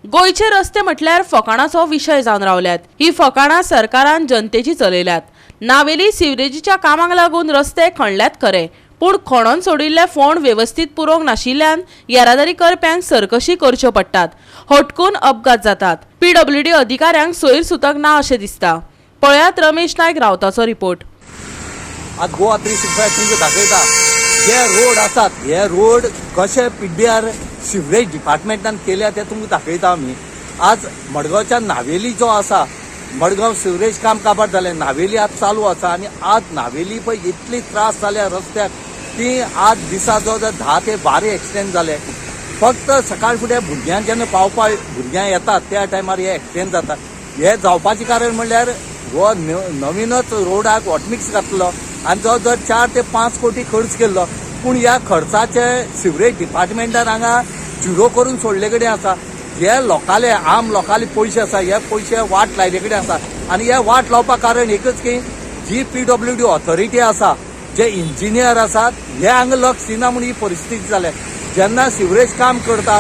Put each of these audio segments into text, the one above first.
गोंयचे रस्ते म्हटल्यार फकाणाचो विशय जावन रावल्यात. ही फकाणां सरकारान जनतेची चलयल्यात. नावेली सिवरेजीच्या कामाक लागून रस्ते खणल्यात खरे, पूण खणोन सोडिल्ले फोंड वेवस्थीत पुरोवंक नाशिल्ल्यान येरादारी करप्यांक सरकशी करच्यो पडटात, हटकून अपघात जातात. पीडब्ल्यूडी अधिकाऱ्यांक सोयर सुतक ना अशें दिसता. पळयात रमेश नायक रावताचो रिपोर्ट. आज गोवा 365 तुमकां दाखयता जे रोड आसात हे रोड कशे पीडीआर सिवरेज डिपार्टमेंटान केल्या ते तुमकां दाखयता आमी. आज मडगांवच्या नावेली जो आसा, मडगांव सिवरेज काम काबार जालें, नावेली आज चालू आसा आनी आज नावेली पळय इतली त्रास जाल्या रस्त्याक की आज दिसा जवळ 10 ते 12 एक्सिडेंट जाले. फक्त सकाळ फुडें भुरग्यांक जेन्ना पावपा भुरग्यां येतात त्या टायमार हे एक्सिडेंट जातात. हे जावपाचें कारण म्हणल्यार हो नवीनच रोडाक हॉटमिक्स घातलो आनी जवळ जवळ 4 ते 5 कोटी खर्च केल्लो, पूण ह्या खर्चाचे सिवरेज डिपार्टमेंटान हांगा झिरो करून सोडले कडेन आसा. हे लोकांले आम लोकांले पयशे आसा, हे पयशे वाट लायले कडेन आसा आनी हे वाट लावपाक कारण एकच की जी पीडब्ल्यूडी ऑथॉरिटी आसा, जे इंजिनियर आसात हे हांगा लक्ष दिना म्हूण ही परिस्थिती जाल्या. जेन्ना सिवरेज काम करता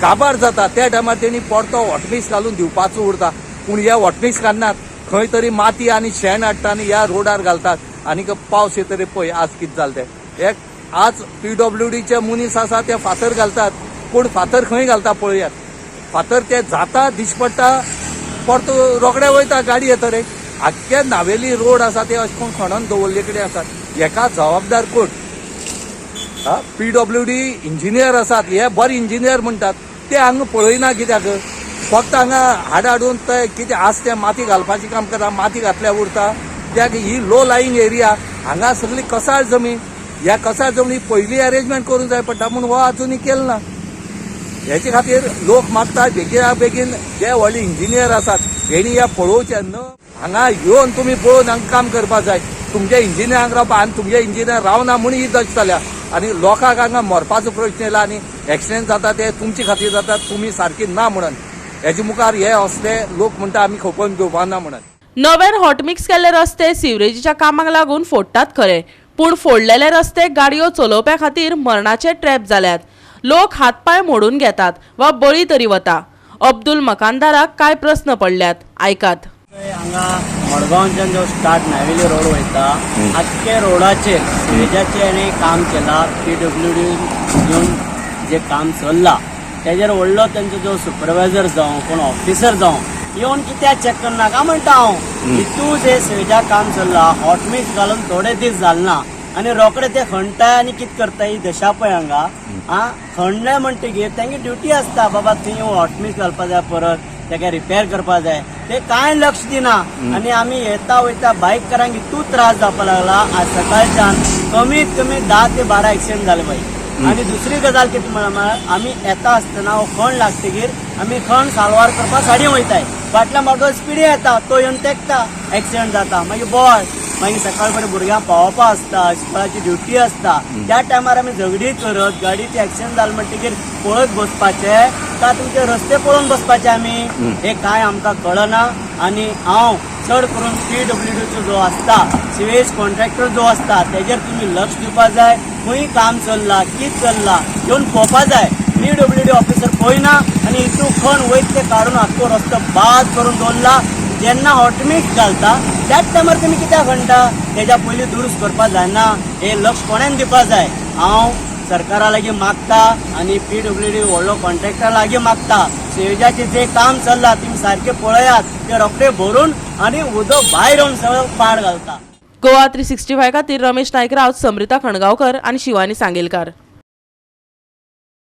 काबार जाता त्या टायमार तेणी परतो हॉटमिक्स घालून दिवपाचो उरता, पूण हे हॉटमिक्स घालनात, खंय तरी माती आनी शेण हाडटा आनी ह्या रोडार घालतात. आनी पावस येतरी पळय आज कितें जालें तें. एक आज पीडब्ल्यूडीचे मनीस आसा ते फातर घालतात, पूण फातर खंय घालता पळयात. फातर ते जाता दिश पडटा, परतो रोखडे वयता गाडी येतरे. आख्खे नावेली रोड आसा ते अशें करून खणोन दवरले कडेन आसात. हेका जबाबदार कोण? पीडब्ल्यूडी इंजिनियर आसात, हे बरे इंजिनियर म्हणटात ते हांगा पळयना कित्याक? फक्त हांगा हाड हाडून ते कितें आसा तें माती घालपाचें काम करता, माती घातल्यार उरता. कित्याक ही लो लायींग एरिया, हांगा सगळी कसाळ जमीन, ह्या कसाळ जमनी पयलीं अरेंजमेंट करूंक जाय पडटा, पूण हो आजुनूय केलो ना. हेचे खातीर लोक मागता बेगिना बेगीन जे व्हडले इंजिनियर आसात हेणी ह्या पळोवचें न्हू. हांगा येवन तुमी पळोवन हांगा काम करपाक जाय. तुमच्या इंजिनियरांक रावपा आनी तुमचे इंजिनियर रावना म्हूण ही दश जाल्या आनी लोकांक हांगा मरपाचो प्रश्न येयला आनी एक्सिडेंट जाता ते तुमचे खातीर जाता, तुमी सारकी ना म्हणून. हेजे मुखार हे असले लोक म्हणटा आमी खपोवन घेवपा ना म्हणून. नव्यान हॉटमिक्स केल्ले रस्ते सिवरेजीच्या कामाक लागून फोडटात खरे, पूण फोडलेले रस्ते गाडयो चलोवप्या खातीर मरणाचे ट्रॅप जाल्यात. लोक हातपांय मोडून घेतात वा बळी तरी वता. अब्दुल मकानदाराक काय प्रस्न पडल्यात, आयकात. हांगा मडगांवच्यान जो स्टार्ट नावेली रोड वयता, आख्खे रोडाचेर सिवेजाचें आनी काम केलां. पीडब्ल्यूडी घेवन जे काम चल्लां तेजेर व्हडलो तेंचो जो सुपरवायझर जावं कोण ऑफिसर जावं येवन कित्याक चॅक करना काय म्हणटा हांव. हितू जे सिवेजा काम चल्लां, हॉटमिक्स घालून थोडे दीस जाले ना आनी रोखडे ते खणटाय आनी कितें करता ही दशा पळय हांगा. आं, खणले म्हणटगीर तेंगे ड्युटी आसता बाबा थंय हॉटमिक्स घालपा जाय, परत तेका रिपेर करपा जाय, ते कांय लक्ष दिना. आनी आमी येता वयता बायकरांक इतू त्रास जावपा लागला. आज सकाळच्यान कमीत कमी 10 ते 12 एक्सिडेंट जाले बाई. आनी दुसरी गजाल कितें म्हळ्यार आमी येता आसतना हो खण लागतगीर आमी खण साल्वार करपा सायडीन वयताय, फाटल्यान म्हाका स्पिडी येता, तो येवन तेकता, एक्सिडेंट जाता. मागीर बॉय मागीर सकाळ फुडें भुरग्यांक पावोवपा आसता, स्कुलाची ड्युटी आसता, त्या टायमार आमी झगडी करत गाडीचे एक्सिडेंट जाले म्हणटगीर पळयत बसपाचे काय तुमचे रस्ते पळोवन बसपाचे आमी, हे कांय आमकां कळना. आनी हांव चड करून पीडब्ल्यूडीचो जो आसता सिवेज कॉन्ट्रॅक्टर जो आसता तेजेर तुमी लक्ष दिवपा जाय. खंय काम चल्लां, कितें चल्लां येवन पळोवपा जाय. पीडब्ल्यूडी ऑफिसर पळयना आनी हितू खण वयत ते काडून आख्खो रस्तो बाद करून दवरला. जेन्ना हॉटमिक्स घालता त्याच टायमार तुमी कित्याक खणटा? तेज्या पयलीं दुरुस्त करपा जायना? हे लक्ष कोणेन दिवपा जाय. हांव सरकारा लागीं मागता आनी पीडब्ल्यूडी व्हडलो कॉन्ट्रॅक्टर लागीं मागता, सिवेजाचें जे काम चल्लां तुमी सारकें पळयात, ते रोखडे भरून आनी उदक भायर येवन सगळें पाड घालता. गोवा 365 खातीर रमेश नायक रावत, समृता खणगांवकर आनी शिवानी सांगेलकार.